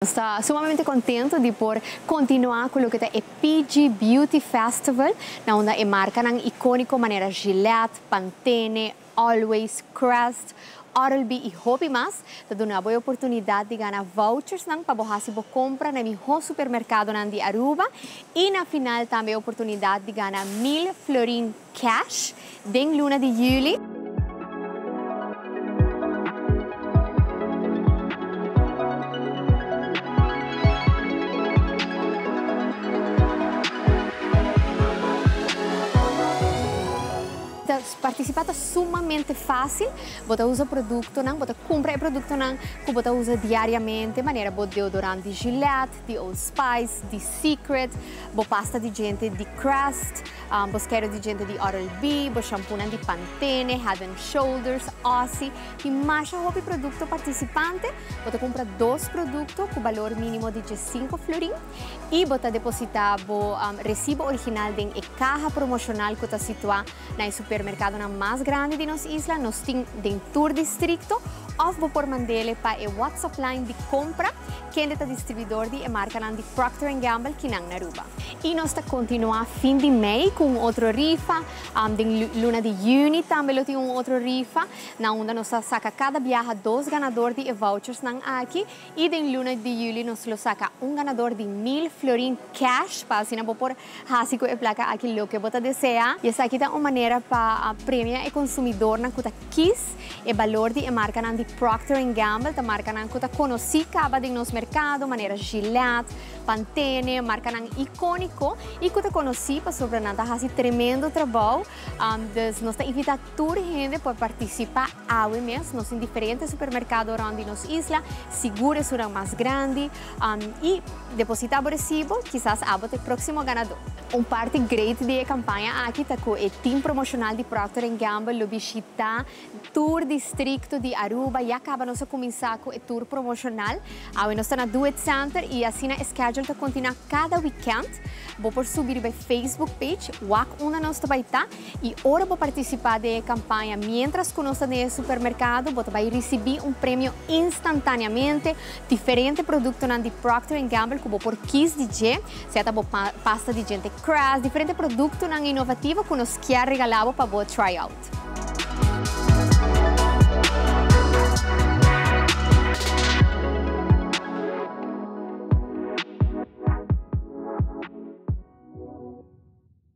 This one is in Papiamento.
Nos ta sumamente contento di por continua cu loke ta e PG Beauty Festival, na unda e marcanan iconico manera Gillette, Pantene, Always, Crest, Oral-B y hopi mas, ta duna bo e oportunidad di gana vouchersnan pa bo haci bo compra na e miho supermercadonan di Aruba y na final tambe e oportunidad di gana 1000 florin cash den luna di juli. Participa ta sumamente facil, bo ta usa productonan, bo ta cumpra e productonan cu bo ta usa diariamente, manera bo deodorant di Gillette, di Old Spice, di Secret, bo pasta di djente di Crest, bo skero di djente di Oral-B, bo shampoonan di Pantene, Head and Shoulders, Aussie. Tin masha hopi producto participante. Bo ta cumpra dos producto cu balor minimo di 15 florin y bo ta deposita bo recibo original den e caha promocional cu ta situa na e supermercadonan mas grandi di nos isla. Nos tin den tur districto of bo por mandele pa e WhatsApp line di compra, kende ta distribuidor di e marcanan di Procter and Gamble kinan na Aruba. Y nos ta continua fin di mei cu un otro rifa, den luna di juni tambe lo tin un otro rifa, na unda nos ta saca cada biaha dos ganador di e vouchersnan aki, y den luna di juli nos lo saca un ganador di 1000 florin cash, pa asina bo por haci cu e placa aki loke bo ta desea. Y esaki ta un manera pa premia e consumidornan cu ta kies e balor di e marcanan di Procter and Gamble, ta marcanan cu ta conoci caba den nos mercado, manera Gillette, Pantene, marcanan iconico y cu ta conoci pasobra nan ta haci tremendo trabou. Dus nos ta invita tur hende por participa awe mes. Nos tin diferente supermercado rond di nos isla, sigur esunnan mas grandi, y deposita bo recibo, kisas abo ta e proximo ganador. Un parti great di e campaña aki ta cu e team promocional di Procter and Gamble lo bishita tur districto di Aruba. Ya caba nos a cuminsa cu e tour promocional. Awe nos ta na Do It Center y asina e schedule ta continua cada weekend. Bo por subi riba e Facebook page, wak unda nos ta bay ta, y ora bo participa den e campaña mientras cu nos ta den e supermercado, bo ta bay ricibi un premio instantaneamente, diferente productonan di Procter and Gamble cu bo por kies di dje, sea ta bo pasta di djente Crest, diferente productonan innovativo cu nos kier regala bo pa bo try out.